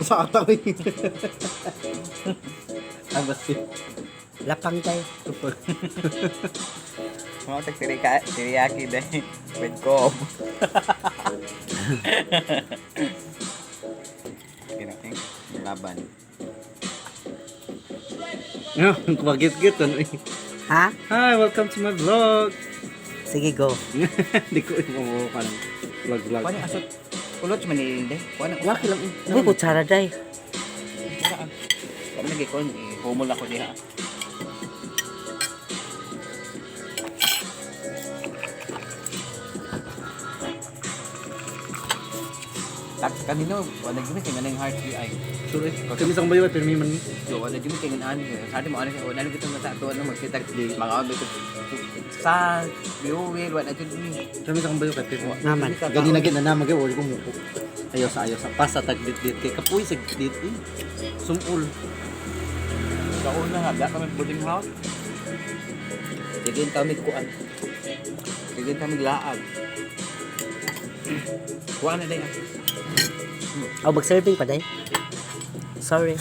Sa ata ko. Ah, basta. Lapang tayo. Mga tag teriyaki dahil with cob. Kinaking laban. No, kumagit-git ano eh. Ha? Hi, welcome to my vlog. Sige, go. Hindi ko imamukan. Vlog vlog. Kuha ni asot. Kulot man ni de. Kuha na. Waki lang eh. Uy, kutsara day. Kami lagi kon humol ako diha. Tak kanino wala gyud kay nganang heart di ay. Sure eh. Kami sa kumbayo, pero may man. So wala gyud kay ngan sa mo ano wala gyud sa ato ano magkita mga abit sa biuwil wala gyud ni. Kami sa kumbayo, pero Naman. Gani na gina na mag wala ko muko. Ayaw sa pasa tag dit dit kay kapoy sa dit eh. Sumul. Sa una nga da kami boarding house. Sige kami kuan. Sige kami laag. Kuan na day. Oh, mag-serving pa day. Sorry.